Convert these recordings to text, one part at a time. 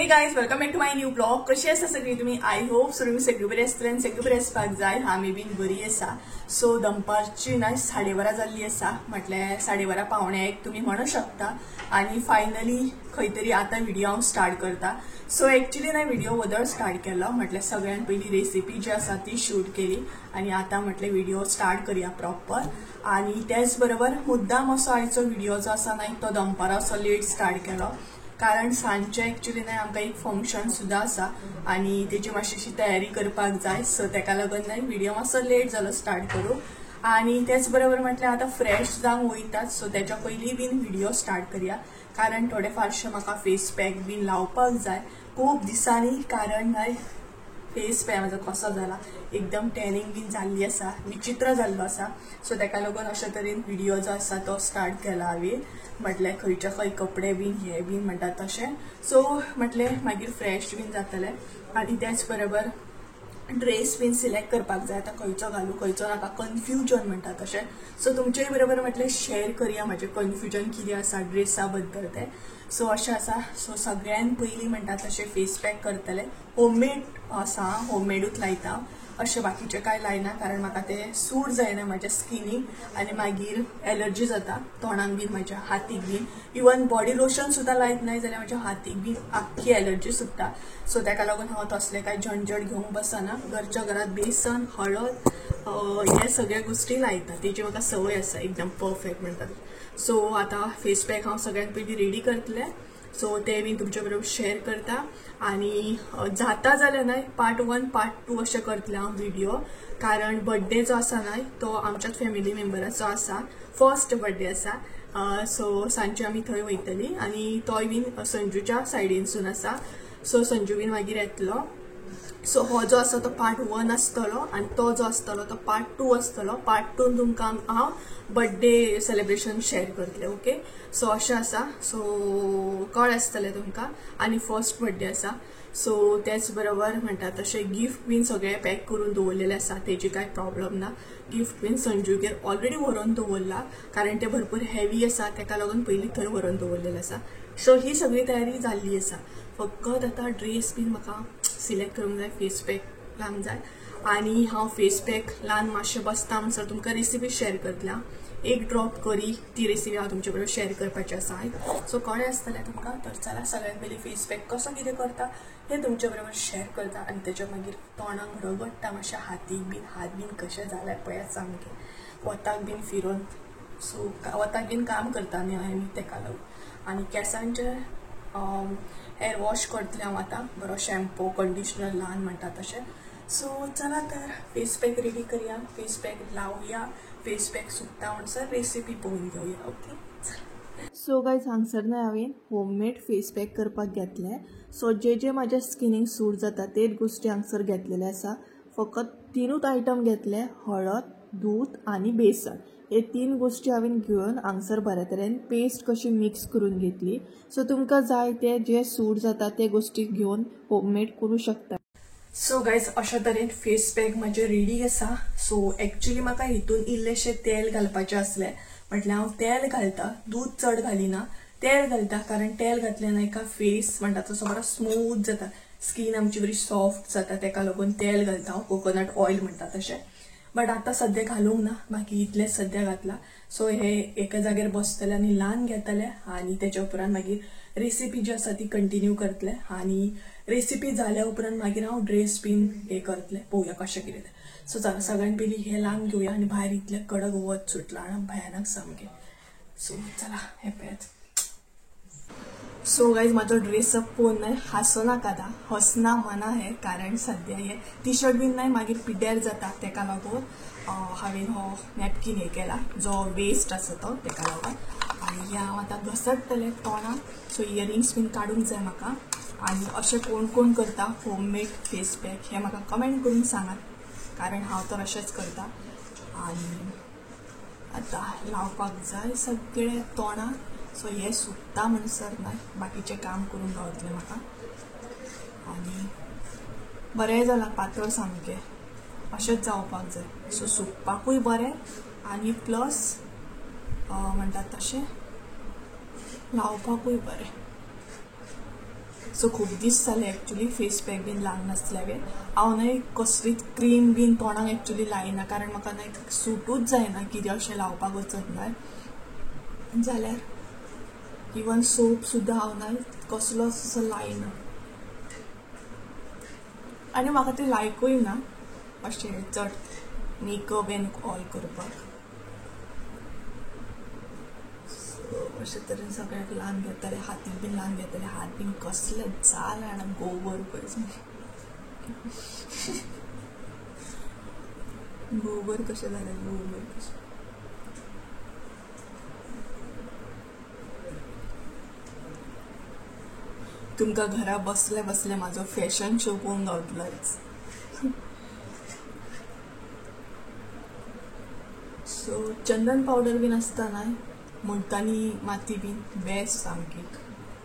Guys, welcome back to my new blog. कशी आसा सगळी तुम्ही? I hope so तुम्ही सगळी बरी आसतली आनी सगळी बरी आसपाक जाय. आमी बीन बरी आसा. सो दनपारची ना 12:30 जाल्ली आसा, म्हटल्यार 12:30 12:45 तुमी म्हणू शकता. आनी फायनली खंय तरी आतां व्हिडिओ हांव स्टार्ट करता. सो एक्चुअली ना व्हिडिओ वदळ स्टार्ट केलो, म्हटल्यार सगळ्यान पयली रेसिपी जी आसा ती शूट केली आनी आतां म्हटलें व्हिडिओ स्टार्ट करया प्रॉपर. आनी तेच बरोबर मुद्दाम असो आयचो व्हिडिओ जो आसा न्हय तो दनपारां असो लेट स्टार्ट केलो, कारण सांजचे एक्चुअली न्हय आमकां एक फंक्शन सुद्दां आसा आनी तेजी मातशी तयारी करपाक जाय. सो तेका लागून न्हय व्हिडिओ मातसो लेट जालो स्टार्ट करूं. आनी तेच बरोबर म्हटल्यार आतां फ्रेश जावंक वयतात, सो तेच्या पयलीं बीन व्हिडिओ स्टार्ट करया, कारण थोडे फारशे म्हाका फेस पॅक बीन लावपाक जाय खूब दिसांनी, कारण न्हय फेस पॅक म्हाजो कसो जाला, एकदम टॅनिंग बीन जाल्ली आसा, विचित्र जाल्लो आसा. सो तेका लागून अशे तरेन व्हिडिओ जो आसा तो स्टार्ट केला हांवें, म्हटल्यार खंयच्या खंय कपडे बीन हे बीन म्हणटा तशें. सो म्हटलें मागीर फ्रेश बीन जातलें. आनी तेच बरोबर ड्रेस बीन सिलेक्ट करपाक जाय, आतां खंयचो घालूं खंयचो नाका, कन्फ्युजन म्हणटा तशें. सो तुमचेय बरोबर म्हटलें शेअर करया म्हाजें कन्फ्युजन कितें आसा ड्रेसा बद्दल तें. सो अशें आसा. सो सगळ्यान पयलीं म्हणटा तशें फेस पॅक करतलें, होममेड आसा, होममेडूच लायता, अशें बाकीचें कांय लायना, कारण म्हाका तें सूट जायना म्हाज्या स्किनीक आनी मागीर एलर्जी जाता तोंडाक बीन, म्हाज्या हातीक बीन. इवन बॉडी लोशन सुद्दां लायत न्हय जाल्यार म्हाज्या हातीक बीन आख्खी एलर्जी सुट्टा. सो तेका लागून हांव तसलें कांय झंझट घेवंक बसना, घरच्या घरात बेसन हळद हे सगळ्या गोश्टी लायता, तेजी म्हाका संवय आसा एकदम परफेक्ट म्हणटात. सो आतां फेस पॅक हांव सगळ्यात पयलीं रेडी करतलें, सो ते बीन तुमच्या बरोबर शेअर करता. आनी जाता जाल्यार न्हय पार्ट 1 पार्ट 2 अशें करतलें हांव व्हिडिओ, कारण बड्डे जो आसा न्हय तो आमच्याच फॅमिली मेंबराचो आसा, फर्स्ट बड्डे आसा. सो सांजचे आमी थंय वयतली आनी तोय बीन संजूच्या सायडीनसून आसा, सो संजू बीन मागीर येतलो. सो हो जो आसा तो पार्ट 1 आसतलो आनी तो जो आसतलो तो पार्ट 2 आसतलो. पार्ट 2 तुमकां हांव बड्डे सेलिब्रेशन शेअर करतलें. ओके, सो अशें आसा. सो कळ्ळें आसतलें तुमकां. आनी फर्स्ट बड्डे आसा, सो तेच बरोबर म्हणटा तशें गिफ्ट बीन सगळें पॅक करून दवरलेलें आसा, तेजी कांय प्रॉब्लम ना. गिफ्ट बीन संजूगेर ऑलरेडी व्हरोन दवरला, कारण तें भरपूर हेवी आसा, तेका लागून पयलीं थंय व्हरोन दवरलेलें आसा. सो ही सगळी तयारी जाल्ली आसा, फकत आतां ड्रेस बीन म्हाका सिलेक्ट करूंक जाय, फेस पॅक लावंक जाय. आनी हांव फेस पॅक लावन मातशें बसता म्हणसर तुमकां रेसिपी शेअर करतलें. एक ड्रॉप करी ती रेसिपी हांव तुमचे बरोबर शेअर करपाची आसा. सो कळ्ळें आसतलें तुमकां. तर चला सगळ्यात पयलीं फेस पॅक कसो कितें करता हें तुमचे बरोबर शेअर करता. आनी तेच्या मागीर तोंडाक रगडटा मातशें, हातीक बीन, हात बीन कशें जालें पळयात सामकें, वताक बीन फिरोन. सो वताक बीन काम करता न्ही आमी तेका लागून. आनी केंसांचे हेअर वॉश करतलें हांव आतां, बरो शॅम्पू कंडिशनर ल्हान म्हणटा तशें. सो चला तर फेस पॅक रेडी करया, फेस पॅक लावया, फेस पॅक सुकता म्हणसर रेसिपी पळोवन घेवया. ओके, सो गायज हांगसर न्हय हांवें होममेड फेस पॅक करपाक घेतलें. सो जे जे म्हाज्या स्किनीक सूट जाता तेच गोश्टी हांगसर घेतलेले आसा. फकत 3 आयटम घेतले, हळद, दूद आनी बेसन. हे 3 गोश्टी हांवें घेवन हांगसर बऱ्या तरेन पेस्ट कशी मिक्स करून घेतली. सो तुमकां जाय ते जे सूट जाता ते गोश्टी घेवन होममेड करूं शकता. सो गायज अशा तरेन फेस पॅक म्हाजें रेडी आसा. सो एक्चुअली म्हाका हितून इल्लेशें तेल घालपाचें आसलें, म्हटल्यार हांव तेल घालता, दूद चड घालिना, तेल घालता, कारण तेल घातलें न्हय का फेस म्हणटा तसो बरो स्मूथ जाता, स्कीन आमची बरी सॉफ्ट जाता, तेका लागून तेल घालता हांव, कोकोनट ऑयल म्हणटा तशें. बट आतां सद्या घालूंक ना, बाकी इतलें सद्या घातलां. सो हे एका जाग्यार बसतलें आनी ल्हान घेतलें आनी तेच्या उपरांत मागीर रेसिपी जी आसा ती कंटिन्यू करतलें. आनी रेसिपी जाल्या उपरांत मागीर हांव ड्रेस बीन हे करतलें, पळोवया कशें कितें तें. सो चला सगळ्यान पयलीं हें लावन घेवया. आनी भायर इतलें कडक वत सुटलां आनी भयानक सामकें. सो चला हें पळयात. सो गायज म्हाजो ड्रेसअप पळोवन न्हय हांसो नाका आतां, हसना मना हें, कारण सद्या हें टी शर्ट बीन न्हय मागीर पिड्ड्यार जाता, तेका लागून हांवें हो नॅपकीन हे केला जो वेस्ट आसा तो, तेका लागून. आनी हें हांव आतां घसडटलें तोंडाक. सो इयरिंग्स बीन काडूंक जाय म्हाका. आनी अशें कोण कोण करता होममेड फेस पॅक हें म्हाका कमेंट करून सांगात, कारण हांव तर अशेंच करता. आनी आतां लावपाक जाय सगळें तोंडाक. सो हें सुकता म्हणसर न्हय बाकीचें काम करूंक गावतलें म्हाका. आनी बरें जालां पातळ सामकें, अशेंच जावपाक जाय. सो सुकपाकूय बरें आनी प्लस म्हणटात तशें लावपाकूय बरें. सो खूब दीस जाले एक्चुली फेस पॅक बीन लावंक नासलें हांवें. हांव न्हय कसलीच क्रीम बीन तोंडाक एक्चुली लायना, कारण म्हाका न्हय सुटूच जायना कितें अशें लावपाक वचत न्हय जाल्यार. इवन सोप सुद्दां हांव न्हय कसलोच असो लायना आनी म्हाका ते लायकूय ना अशें चड मेकअप एन ऑल करपाक. सो अशे तरेन सगळ्याक लावन घेतले, हातीक बीन लावन घेतले. हात बीन कसले जाले आनी गोबर पळय, गोबर कशें जालें, गोबर कशें. तुमकां घरा बसले बसले म्हाजो फॅशन शो पळोवंक गावतलोच. सो चंदन पावडर बीन आसता न्हय, मुलतानी माती बीन बेस्ट सामकी,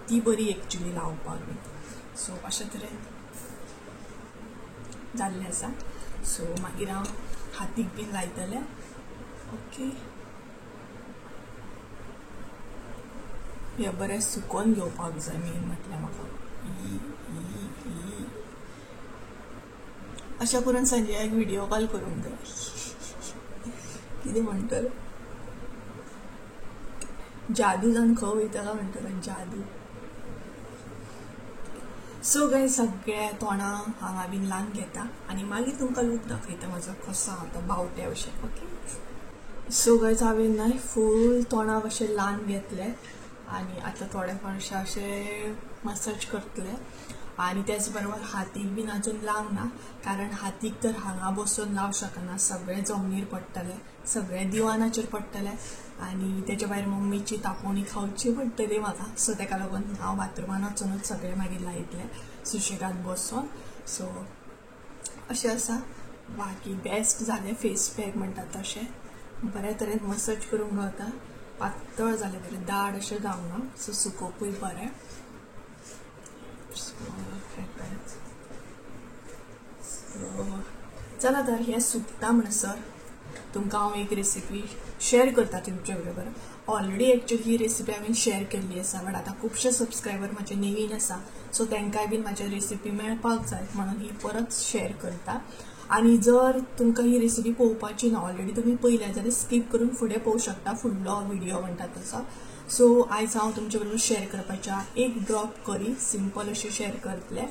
ती बरी एक्चुली लावपाक बीन. सो अशे तरेन जाल्लें आसा. सो मागीर हांव हातीक बीन लायतलें. ओके, हें बरें सुकोवन घेवपाक जाय मेन म्हटल्यार म्हाका. अशें करून संजयाक व्हिडियो कॉल करूंक जाय. कितें म्हणटलो, जादू जावन खंय वयता काय म्हणटलो, जादू. सो गायज सगळ्या तोंडाक हांगा बीन लावन घेता आनी मागीर तुमकां लूक दाखयता म्हाजो कसो आहा तो बावट्या भशेन. ओके, सो गायज हांवें न्हय फूल तोंडाक अशें लावन घेतलें आनी आतां थोडे फावट अशें मसाज करतलें. आनी तेच बरोबर हातीक बीन अजून लावंक ना, कारण हातीक तर हांगा बसून लावंक शकना, सगळें जमनीर पडटलें, सगळें दिवानाचेर पडटलें आनी तेच्या भायर मम्मीची तापोवणी खावची पडटली म्हाका. सो तेका लागून हांव बाथरुमान वचूनच सगळें मागीर लायतलें सुशेगाद बसून. सो अशें आसा. बाकी बेस्ट जालें फेस पॅक म्हणटा तशें बऱ्या तरेन मसाज करूंक गावता, पातळ जालें बरें, दाड अशें जावंक ना. सो सुकोवपूय बरें. सो चला तर हें सुकता म्हणसर तुमकां हांव एक रेसिपी शेअर करता तुमचे बरोबर. ऑलरेडी एक्चुली ही रेसिपी हांवें शेअर केल्ली आसा, बट आतां खुबशे सबस्क्रायबर म्हाजे नवीन आसा, सो तांकांय बीन म्हाजी रेसिपी मेळपाक जाय म्हणून ही परत शेअर करता. आनी जर तुमकां ही रेसिपी पळोवपाची ना, ऑलरेडी तुमी पळयल्या जाल्यार स्कीप करून फुडें पळोवंक शकता, फुडलो व्हिडियो म्हणटा तसो. सो आयज हांव तुमचे बरोबर शेअर करपाच्या एक ड्रॉप करी सिंपल अशें शेअर करतलें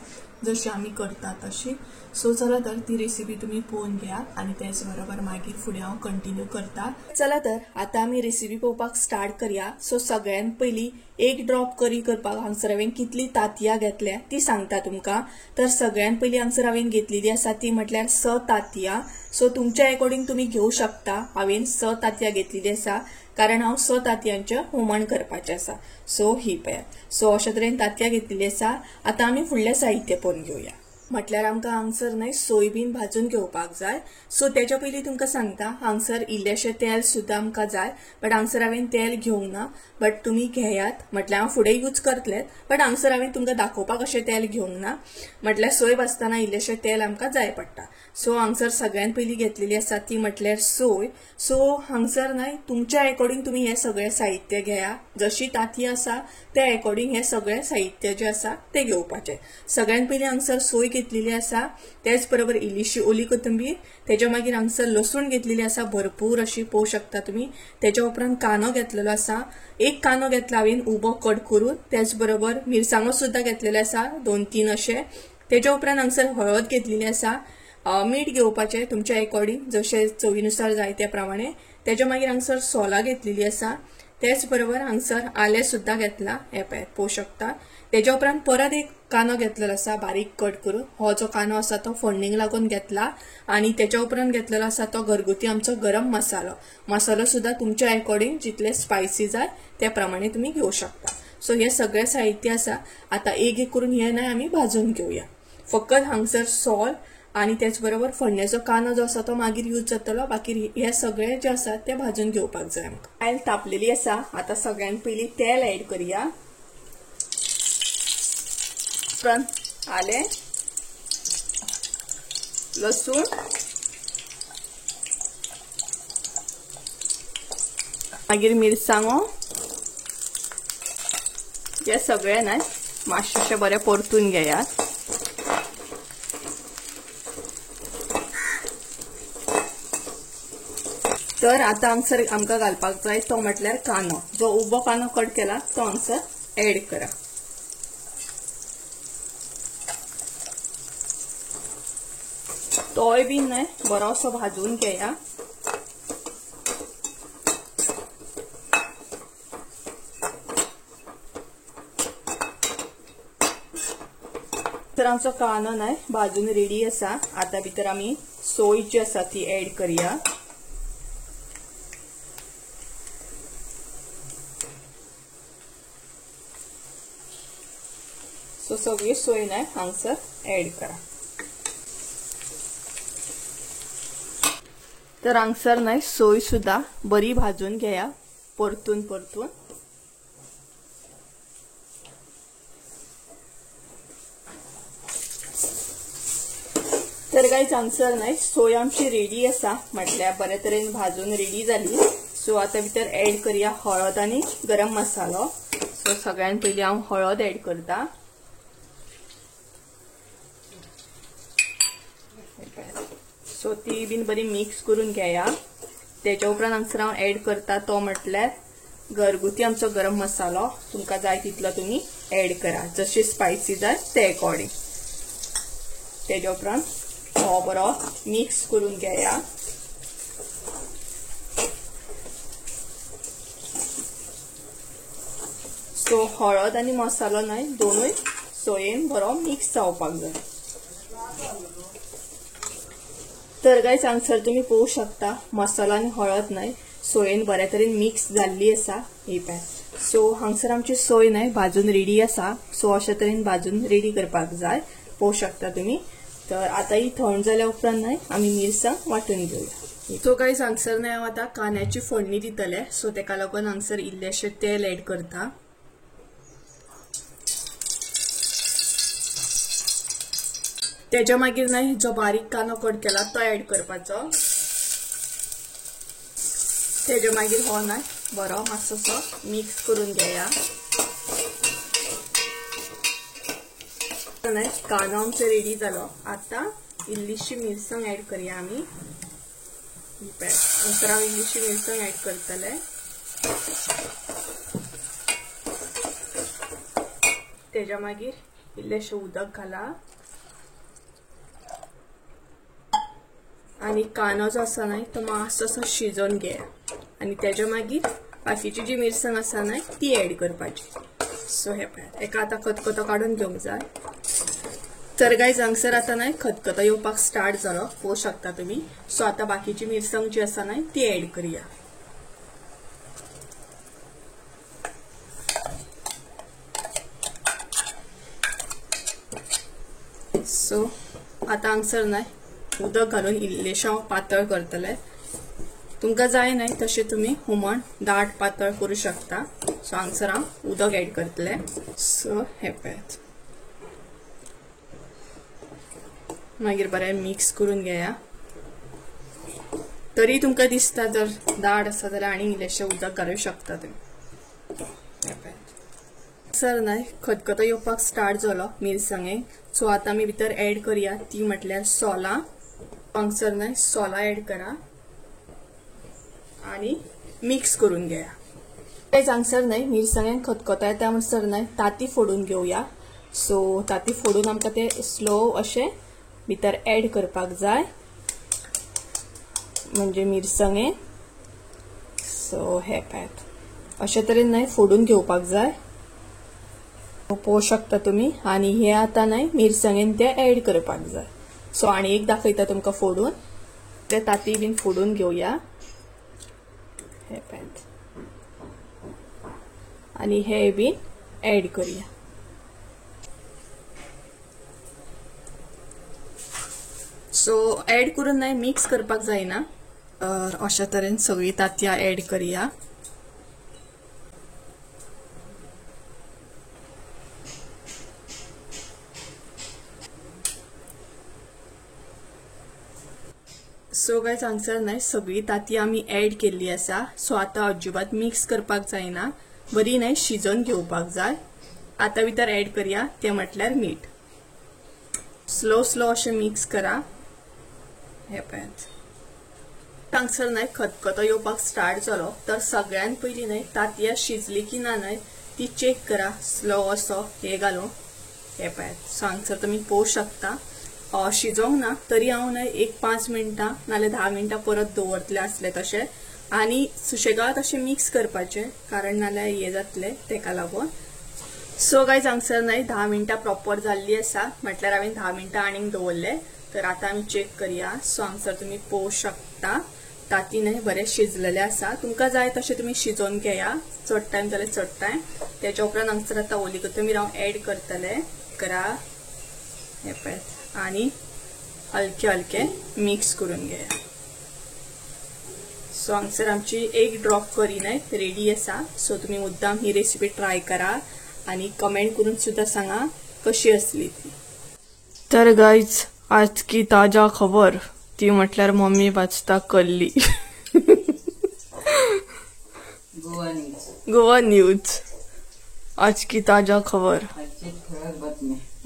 जशें आमी करता तशी. सो चला तर ती रेसिपी तुमी पळोवन घेया आनी तेच बरोबर मागीर फुडें हांव कंटिन्यू करता. चला तर आतां आमी रेसिपी पळोवपाक स्टार्ट करया. सो सगळ्यान पयलीं एक ड्रॉप करी करपाक हांगसर हांवें कितली तांतयां घेतल्या ती सांगता तुमकां. तर सगळ्यान पयलीं हांगसर हांवें घेतलेली आसा ती म्हटल्यार 6 तांतयां. सो तुमच्या एकॉर्डिंग तुमी घेवं शकता. हांवें 6 तांतयां घेतलेली आसा कारण हांव 6 तांतयांचें हुमण करपाचें आसा. सो ही पळयात. सो अशे तरेन तांतयां घेतलेली आसा. आतां आमी फुडलें साहित्य पळोवन घेवया. म्हटल्यार आमकां हांगसर न्हय सोय बीन भाजून घेवपाक जाय. सो तेच्या पयलीं तुमकां सांगता, हांगसर इल्लेशें तेल सुद्दां आमकां जाय, बट हांगसर हांवें तेल घेवंक ना, बट तुमी घेयात. म्हटल्यार हांव फुडें यूज करतलें, बट हांगसर हांवें तुमकां दाखोवपाक अशें तेल घेवंक ना. म्हटल्यार सोय भाजतना इल्लेशें तेल आमकां जाय पडटा. सो हांगसर सगळ्यान पयलीं घेतलेली आसा ती म्हटल्यार सोय. सो हांगसर न्हय तुमच्या एकॉर्डिंग तुमी हें सगळें साहित्य घेया, जशी तांतयां आसा त्या एकॉर्डिंग हें सगळें साहित्य जें आसा तें घेवपाचें. सगळ्यान पयलीं हांगसर सोय घेतलेली आसा, तेच बरोबर इल्लीशी ओली कोथंबीर, तेच्या मागीर हांगसर लसूण घेतलेली आसा भरपूर अशी पळोवंक शकता तुमी. तेच्या उपरांत कांदो घेतलेलो आसा, एक कांदो घेतला हांवें उबो कट करून, तेच बरोबर मिरसांगो सुद्दां घेतलेले आसा 2-3 अशे. तेच्या उपरांत हांगसर हळद घेतलेली आसा, मीठ घेवपाचें तुमच्या एकॉर्डिंग जशें चवीनुसार जाय त्या प्रमाणे. तेच्या मागीर हांगसर सोलां घेतलेली आसा, तेच बरोबर हांगसर आलें सुद्दां घेतला, हें पळयात पळोवंक शकता. तेच्या उपरांत परत एक कांदो घेतलेलो आसा बारीक कट करून, हो जो कांदो आसा तो फोडणीक लागून घेतला. आनी तेच्या उपरांत घेतलेलो आसा तो घरगुती आमचो गरम मसालो. मसालो सुद्दां तुमच्या एकॉर्डिंग जितले स्पायसी जाय त्या प्रमाणे तुमी घेवं शकता. सो हें सगळें साहित्य आसा. आतां एक एक करून हें न्हय आमी भाजून घेवया. फकत हांगसर सोल आनी तेच बरोबर फोडणेचो कांदो जो आसा तो मागीर यूज जातलो, बाकी हे सगळे जे आसा ते भाजून घेवपाक जाय आमकां. ऑयल तापलेली आसा, आतां सगळ्यान पयलीं तेल एड करया, उपरांत आलें, लसूण, मागीर मिरसांगो, हे सगळे न्हय मातशें बरें परतून घेयात. तर आतां हांगसर आमकां घालपाक जाय तो म्हटल्यार कांदो. जो उबो कांदो कट केला तो हांगसर एड करा. तोय बी न्हय बरो असो भाजून घेया. तर आमचो कांदो न्हय भाजून रेडी आसा. आतां भितर आमी सोय जी आसा ती एड करया. सो सगळी सोय न्हय हांगसर एड करा. तर हांगसर न्हय सोय सुद्दां बरी भाजून घेया परतून परतून. तर गायज हांगसर न्हय सोय आमची रेडी आसा, म्हटल्यार बरे तरेन भाजून रेडी जाली. सो आतां भितर एड करया हळद आनी गरम मसालो. सो सगळ्यान पयलीं हांव हळद एड करता. सो ती बीन बरी मिक्स करून घेया. तेच्या उपरांत हांगसर हांव एड करता तो म्हटल्यार घरगुती आमचो गरम मसालो. तुमकां जाय तितलो तुमी एड करा, जशी स्पायसी जाय ते अकॉर्डिंग. तेच्या उपरांत हो बरो मिक्स करून घेया. सो हळद आनी मसालो न्हय दोनूय सोयेन बरो मिक्स जावपाक जाय. तर गायज हांगसर तुमी पळोवंक शकता मसालो आनी हळद न्हय सोयेन बऱ्या तरेन मिक्स जाल्ली आसा ही पळय. सो हांगसर आमची सोय न्हय भाजून रेडी आसा. सो अशे तरेन भाजून रेडी करपाक जाय, पळोवंक शकता तुमी. तर आतां ही थंड जाल्या उपरांत न्हय आमी मिरसांग वांटून घेवया. सो गायज हांगसर न्हय हांव आतां कांद्याची फोडणी दितलें. सो तेका लागून हांगसर इल्लेशें तेल एड करता. तेच्या मागीर न्हय जो बारीक कांदो कट केला तो एड करपाचो. तेच्या मागीर हो न्हय बरो मातसो मिक्स करून घेया. न्हय कांदो आमचो रेडी जालो. आतां इल्लीशी मिरसांग एड करया आमी. नंतर हांव इल्लीशी मिरसांग एड करतले. तेच्या मागीर इल्लेशें उदक घाला आनी कांदो जो आसा न्हय तो मातसो असो शिजोवन घेया आनी तेच्या मागीर बाकीची जी मिरसांग आसा न्हय ती एड करपाची. सो हे पळयात एका आतां खतखतो काडून घेवंक जाय. तर गायज हांगसर आतां न्हय खतखतो येवपाक स्टार्ट जालो, पळोवंक शकता तुमी. सो आतां बाकीची मिरसांग जी आसा न्हय ती एड करया. सो आतां हांगसर न्हय उदक घालून इल्लेशें हांव पातळ करतलें. तुमकां जाय न्हय तशें तुमी हुमण दाट पातळ करूं शकता. सो हांगसर हांव उदक एड करतलें. सो हें पळयात मागीर बरें मिक्स करून घेया. तरी तुमकां दिसता जर दाट आसा जाल्यार आनी इल्लेशें उदक घालूंक शकता तुमी. सर न्हय खतखतो येवपाक स्टार्ट जालो मिरसांगेक. सो आतां आमी भितर एड करया ती म्हटल्यार सोलां. हांगसर न्हय सोलां एड करा आनी मिक्स करून घेया. हांगसर न्हय मिरसांगेक खतखतो येता म्हणसर न्हय तांती फोडून घेवया. सो तांती फोडून आमकां ते स्लो अशें भितर एड करपाक जाय म्हणजे मिरसांगे. सो हे पळयात अशे तरेन न्हय फोडून घेवपाक जाय, पळोवंक शकता तुमी. आनी हे आतां न्हय मिरसांगेन ते एड करपाक जाय. सो आनी एक दाखयता तुमकां फोडून, ते तांती बीन फोडून घेवया. हे पळयात आनी हे बीन एड करया. सो एड करून न्हय मिक्स करपाक जायना. तर अशा तरेन सगळीं तांतयां एड करया. सो गायज हांगसर न्हय सगळीं तांतयां आमी एड केल्ली आसा. सो आतां अजिबात मिक्स करपाक जायना, बरी न्हय शिजोवन घेवपाक जाय. आतां भितर ऍड करया ते म्हटल्यार मीठ. स्लो स्लो अशें मिक्स करा. हे पळयात हांगसर न्हय खतखतो येवपाक स्टार्ट जालो. तर सगळ्यात पयलीं न्हय तांतयां शिजली की ना न्हय ती चेक करा. स्लो असो हे घालून हे पळयात. सो हांगसर तुमी पळोवंक शकता शिजोवंक ना तरी हांव न्हय एक 5 मिनटां नाल्यार 10 मिनटां परत दवरतलें आसलें तशें. आनी सुशेगाद अशें मिक्स करपाचें कारण नाल्यार हें जातलें तेका लागून. सो गायज हांगसर न्हय 10 मिनटां प्रॉपर जाल्ली आसा, म्हटल्यार हांवें 10 मिनटां आनीक दवरले. तर आतां आमी चेक करया. सो हांगसर तुमी पळोवंक शकता ताती न्हय बरें शिजलेलें आसा. तुमकां जाय तशें तुमी शिजोवन घेया, चड टायम जाल्यार चड टायम. तेच्या उपरांत हांगसर आतां ओली कोथंबीर हांव एड करतलें. करा हे पळयात आनी हलके हलके मिक्स करून घेया. सो हांगसर आमची एक ड्रॉप करी न्हय रेडी आसा. सो तुमी मुद्दाम ही रेसिपी ट्राय करा आनी कमेंट करून सुद्दां सांगा कशी आसली ती. तर गायज आज की ताजा खबर ती म्हटल्यार मम्मी वाचता कल्ली. गोवा न्यूज आज की ताजा खबर.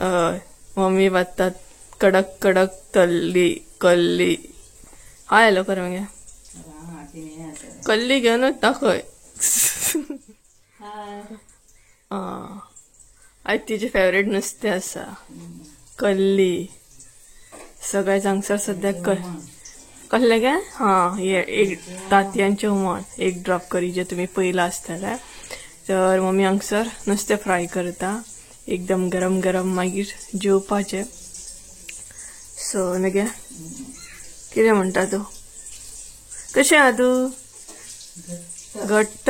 हय मम्मी वाचतात कडक कडक तल्ली कल्ली. हाय हॅलो कर मगे कल्ली घेवन दाखय. आयज तिचे फेवरेट नुस्तें आसा कल्ली. सगळ्याच हांगसर सद्याक कसलें काय हां हे एक तांतयांचें हुमण एक ड्रॉप करी जे तुमी पयलां आसतलें. तर मम्मी हांगसर नुस्तें फ्राय करता एकदम गरम गरम, मागीर जेवपाचें. सो न्हय कितें म्हणटा तूं, कशें आहा तूं? घट्ट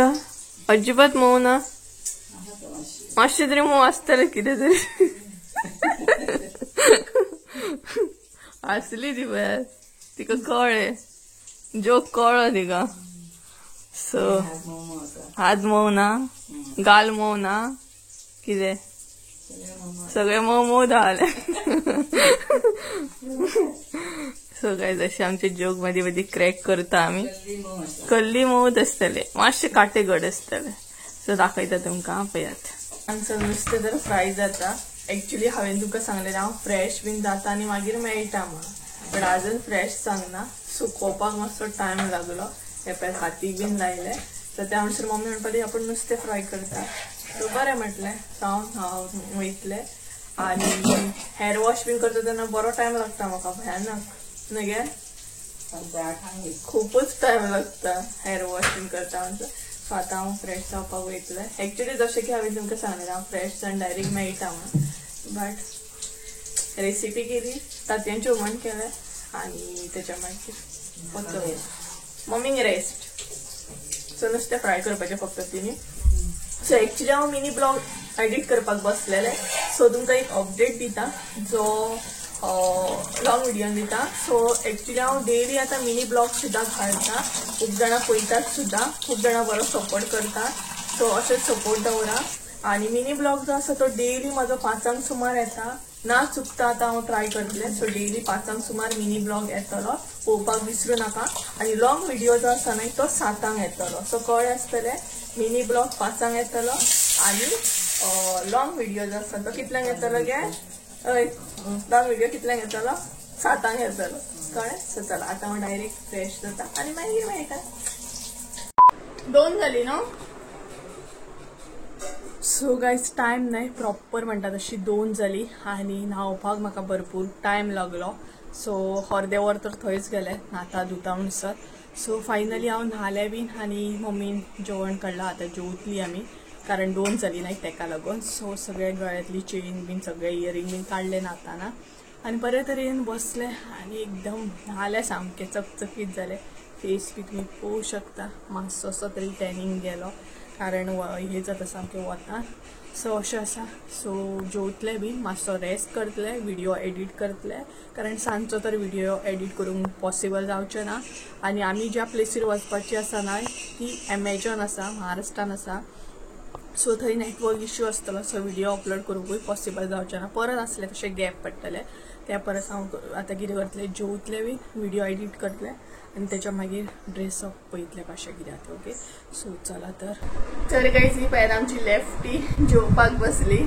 अजिबात मोव ना, मातशें तरी मोव आसतलें कितें तरी. आसली ती पळय तिका कळ्ळें, जोक कळ्ळो तिका. सो हात मोव ना, गाल मोव ना, कितें सगळें मोव मोव जालें. सो गायज अशे आमचे जोक मदीं मदीं क्रॅक करता आमी. कल्ली मोवच आसतले, मातशे कांटे घट आसतले. सो दाखयता तुमकां पळयात. हांगसर नुस्तें जर फ्राय जाता. एक्चुली हांवें तुमकां सांगलेलें हांव फ्रेश बीन जाता आनी मागीर मेळटा म्हणून, बट आजून फ्रेश सांगना, सुकोवपाक मातसो टायम लागलो. हे पळय हातीक बीन लायलें. तर त्या म्हणसर मम्मी म्हणपाली आपण नुस्तें फ्राय करता. सो बरें म्हटलें. सो हांव वयतलें आनी हेअर वॉश बीन करता तेन्ना बरो टायम लागता म्हाका, भयानक न्हय गे, खुबूच टायम लागता हेअर वॉश बीन करता म्हणसर. सो आतां हांव फ्रेश जावपाक वयतलें. एक्चुली जशें की हांवें तुमकां सांगलें हांव फ्रेश जावन डायरेक्ट मेळटा म्हणून, बट रेसिपी केली, तांतयांचें हुमण केलें आनी तेच्या मागीर फक्त मम्मीक रेस्ट. सो नुस्तें फ्राय करपाचें फक्त तिणी. सो एक्चुली हांव मिनी ब्लॉग एडिट करपाक बसलेलें. सो तुमकां एक अपडेट दिता जो लॉंग व्हिडियोन दिता. सो एक्चुली हांव डेली आतां मिनी ब्लॉग सुद्दां घालता, खूब जाणां पळयतात सुद्दां, खूब जाणां बरो सपोर्ट करतात. सो अशेंच सपोर्ट दवरा. आनी मिनी ब्लॉग जो आसा तो डेली म्हाजो 5 सुमार येता, ना चुकता आतां हांव ट्राय करतलें. सो डेली 5 सुमार मिनी ब्लॉग येतलो, पळोवपाक विसरूं नाका. आनी लॉंग व्हिडियो जो आसा न्हय तो 7 येतलो. सो कळ्ळें आसतलें, मिनी ब्लॉग 5 येतलो आनी लॉंग व्हिडियो जो आसा तो कितल्यांक येतलो गे? हय लॉंग व्हिडियो कितल्यांक येतलो? 7 येतलो. कळ्ळें? सो चला आतां हांव डायरेक्ट फ्रेश जाता आनी मागीर मेळटा. 2 जाली न्हू? सो गायज टायम न्हय प्रॉपर म्हणटा तशी 2 जाली आनी न्हांवपाक म्हाका भरपूर टायम लागलो. सो अर्दें वर तर थंयच गेलें न्हाता धुता म्हणसर. सो फायनली हांव न्हालें बीन आनी मम्मीन जेवण काडलां. आतां जेवतली आमी कारण 2 जाली न्हय तेका लागून. सो सगळे गळ्यांतली चेन बीन सगळे इयरींग बीन काडले न्हाताना आनी बरे तरेन बसले आनी एकदम न्हालें, सामकें चकचकीत जालें. फेस बी तुमी पळोवंक शकता, मातसो असो तरी टॅनिंग गेलो कारण हें जाता सामकें वतान. सो अशें आसा. सो जेवतलें बीन, मातसो रेस्ट करतलें, व्हिडियो एडिट करतलें कारण सांजचो तर व्हिडियो एडिट करूंक पॉसिबल जावचें ना. आनी आमी ज्या प्लेसीर वचपाची आसा न्हय ती एमेजॉन आसा, महाराष्ट्रान आसा. सो थंय नेटवर्क इश्यू आसतलो, सो व्हिडिओ अपलोड करूंकूय पॉसिबल जावचें ना, परत आसलें तशें गॅप पडटलें. त्या परस हांव आतां कितें करतलें, जेवतलें बी, व्हिडिओ एडिट करतलें आनी तेच्या मागीर ड्रेस अप पळयतलें कशें कितें आतां. ओके सो चला तर. तर गायज ही पळयात आमची लेफ्टी जेवपाक बसली.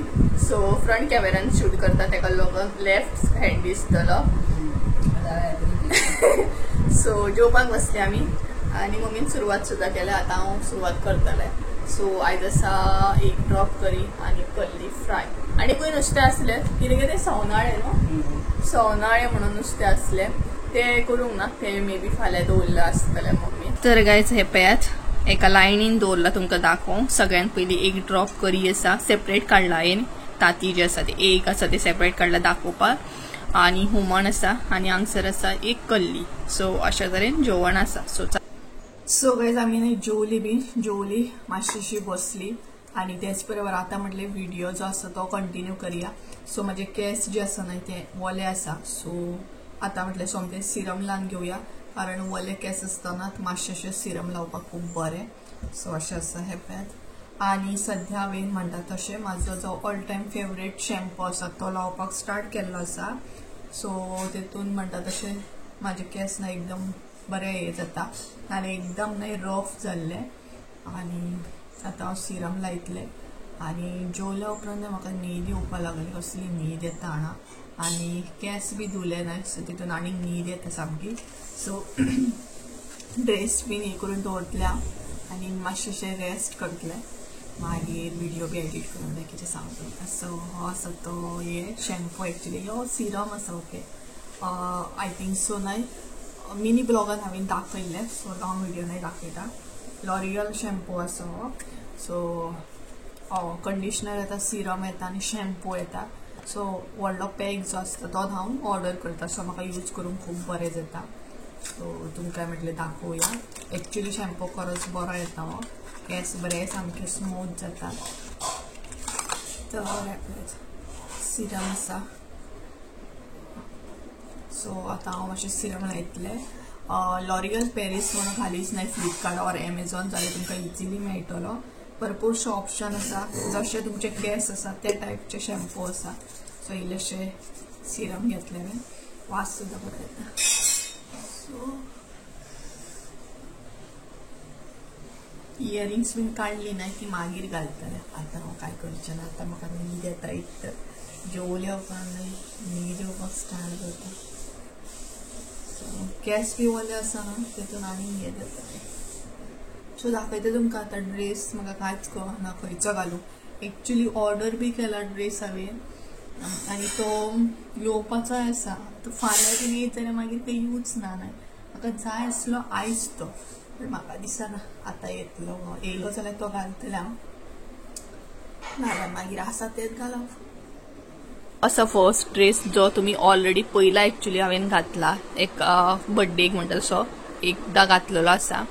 सो फ्रंट कॅमेरान शूट करता तेका लागून लेफ्ट हँड दिसतलो. सो जेवपाक बसली आमी आनी मम्मीन सुरवात सुद्दां केल्या, आतां हांव सुरवात करतलें. सो आयज आसा एक ड्रॉप करी आनी कल्ली फ्राय आनी खंय नुस्तें आसलें कितें कितें सवनाळें न्हू, सवनाळें म्हणून नुस्तें आसलें तें करूंक ना, तें मे बी फाल्यां दवरलां आसतलें मम्मी. तर गायज हे पळयात एका लायनीन दवरलां तुमकां दाखोवंक. सगळ्यान पयलीं एक ड्रॉप करी आसा, सेपरेट काडला हांवें, तांती जे आसा ते एक आसा ते सेपरेट काडला दाखोवपाक, आनी हुमण आसा आनी हांगसर आसा एक कल्ली. सो अशा तरेन जेवण आसा. सो सो गायज आमी न्ही जेवली बी, जेवली मातशीशी बसली आनी तेच बरोबर आतां म्हटलें व्हिडिओ जो आसा तो कंटिन्यू करया. सो म्हाजे केंस जे आसा न्हय ते ओले आसा, सो आतां म्हटलें सोमतें सिरम लावन घेवया, कारण ओले केंस आसतना मातशें सिरम लावपाक खूब बरें. सो अशें आसा हें पळयात. आनी सद्या हांवें म्हणटा तशें म्हाजो जो ऑल टायम फेवरेट शॅम्पू आसा तो लावपाक स्टार्ट केल्लो आसा. सो तेतून म्हणटा तशें म्हाजे केंस न्हय एकदम बरें हें जाता आनी एकदम न्हय रफ जाल्लें. आनी आतां हांव सिरम लायतलें आनी जेवल्या उपरांत म्हाका न्हीद येवपाक लागली, कसली न्हीद येता जाणा, आनी केंस बी धुले न्हय सो तितून आनीक न्हीद येता सामकी. सो ड्रेस बीन हें करून दवरतलें हांव आनी मातशें रेस्ट करतलें, मागीर व्हिडिओ बी एडिट करूंक जाय कितें सांगता. सो हो आसा तो हे शॅम्पू, एक्चुली हो सिरम आसा. ओके I think so न्हय मिनी ब्लॉगान हांवें दाखयल्लें, सो लॉंग व्हिडिओ न्हय दाखयता. लॉरियल शॅम्पू आसा हो. सो कंडिशनर येता, सिरम येता आनी शॅम्पू येता. सो व्हडलो पॅक जो आसता तो हांव ऑर्डर करता, सो म्हाका यूज करूंक खूब बरें जाता. सो तुमकां म्हटलें दाखोवया. एक्चुली शॅम्पू खरोच बरो येता हो, केंस बरे सामके स्मूथ जाता. तर सिरम आसा. सो आतां हांव मातशें सिरम लायतलें. लॉरियल पॅरीस म्हणून घालीच न्हय फ्लिपकार्ट ऑर एमेझॉन जाल्यार तुमकां इजिली मेळटलो. भरपूरशे ऑप्शन आसा, जशे तुमचे केंस आसा त्या टायपचे शॅम्पू आसा. सो इल्लेशे सिरम घेतलें हांवें, वास सुद्दां बरो येता. सो इयरिंग्स बीन काडली ना की मागीर घालतलें. आतां हांव कांय करचें ना, आतां म्हाका न्हीद येता एक तर जेवल्या उपरांत न्हीद येवपाक स्टार्ट जाता. सो केंस बी ओले आसा न्हू तितून आनीक हें जाता. सो दाखयता तुमकां आतां ड्रेस, म्हाका कांयच कळना खंयचो घालूं. एक्चुली ऑर्डर बी केला ड्रेस हांवें आनी तो येवपाचोय आसा, तो फाल्यां बीन येयत जाल्यार मागीर ते यूज ना न्हय. म्हाका जाय आसलो आयज तो, पूण म्हाका दिसना आतां येतलो, येयलो जाल्यार तो घालतलें हांव, नाजाल्यार मागीर आसा तेच घालप. असो फर्स्ट ड्रेस जो तुमी ऑलरेडी पयला, एक्चुली हांवें घातला एक बड्डेक म्हणटा तसो एकदां घातलेलो आसा.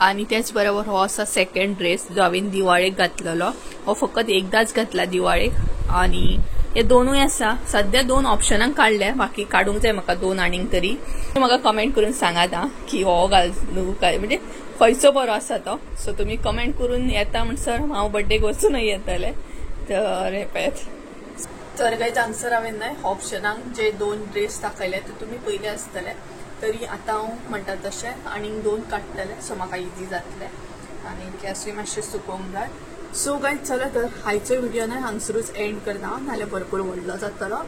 आनी तेच बरोबर हो आसा सेकंड ड्रेस जो हांवें दिवाळेक घातलेलो, हो फकत एकदांच घातला दिवाळेक. आनी हे दोनूय आसा, सद्या दोन ऑप्शनांक काडले, बाकी काडूंक जाय म्हाका दोन आनीक तरी. म्हाका कमेंट करून सांगात आं की हो घालूं काय, म्हणजे खंयचो बरो आसा तो. सो तुमी कमेंट करून येता म्हणसर हांव बड्डेक वचूनय येतलें. तर हे पळयात. तर गायज हांगसर हांवें न्हय ऑप्शनांक जे दोन ड्रेस दाखयले ते तुमी पयले आसतले, तरी आतां हांव म्हणटा तशें आनीक दोन काडटलें, सो म्हाका इजी जातलें आनी केंसूय मातशें सुकोवंक जाय. सो गायज चला तर आयचो व्हिडिओ न्हय हांगसरूच एंड करता, नाल्यार भरपूर व्हडलो जातलो.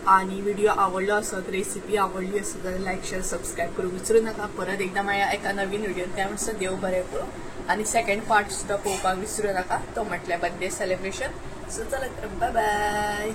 आनी व्हिडिओ आवडलो आसत, रेसिपी आवडली आसत जाल्यार लायक शेअर सबस्क्रायब करूंक विसरूं नाका. परत एकदां मेळया एका नवीन व्हिडिओ, त्या म्हणसर देव बरें करूं. आनी सेकंड पार्ट सुद्दां पळोवपाक विसरूं नाका, तो म्हटल्यार बर्थडे सेलिब्रेशन. सो चला तर बाय बाय.